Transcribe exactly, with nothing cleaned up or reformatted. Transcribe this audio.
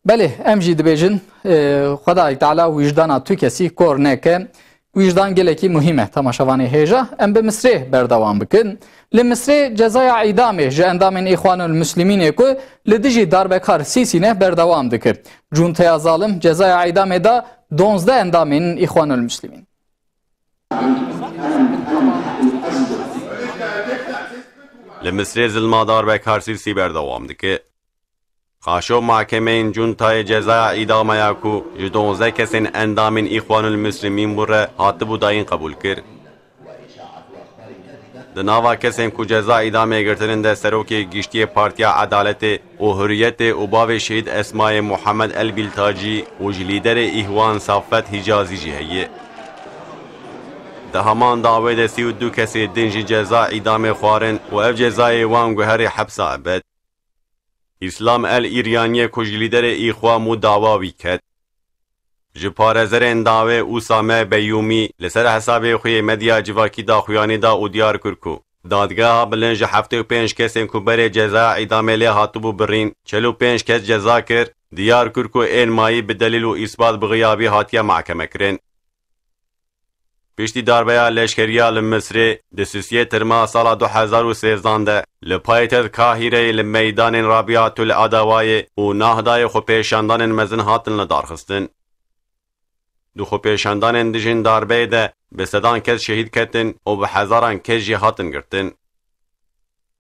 Belê, em jî dibêjin, e, Xwedayek Teala wijdana tu kesî kor neke. Wijdan gelekî muhîm e, temaşevanê hêja. Em bi Misrê berdewam bikin. Li Misrê cezaya îdamê ji endamên Îxwanul Muslimînê ku li dijî darbekar Sîsî ne berdewam dike. Cunteya zalim cezaya îdamê da duwazdeh endamên Îxwanul Muslimîn. Li Misrê zilma darbekar Sîsî berdewam dike. Qaşo mahkemeyên cuntayê cezaya îdameya ku ji duwazdeh kesên endamên Îxwanul Muslimîn bû re hatibû dayîn qebûl kir. Di nava kesên ku ceza îdamê girtinin de serokê giştiyê Partiya Edaletê û Hurriyetê û bavê şehîd Esmayê Muhammed El Bîltacî û ji lîderê Îhwan Safet Hicazî jî heye. Di heman dawê de sî û du kesê din jî ceza îdamê xwarin û ev cezayê wan guherî hepsa ebed. Îslam El Îryaniyê ku ji lîderê Îxwan bû dawa wî ket. Ji parêzerên dawê Usame Beyûmî li ser hesabê xwe yê medya civakî daxuyanî da û diyar kir ku dadgeha bilind ji heftê û pênc kesên ku berê cezaya îdamê lê hatibû birîn, çil û pênc kes ceza kir, diyar kir ku ên mayî bi delîl û îsbat bi xiyabî hatiye mahkeme kirin. Piştî darbeya leşkeriya li Misrê di sisiyê Tirma sala du hezar û sêzdan de li paytexta Kahîreyê li meydanên Rabiatul Adawayê û Nahdayê xwepêşandanên mezin hatin lidarxistin. Di xwepêşandanên dijîn darbeyê de bi sedan kes şehîd ketin û bi hezaran kes jî hatin girtin.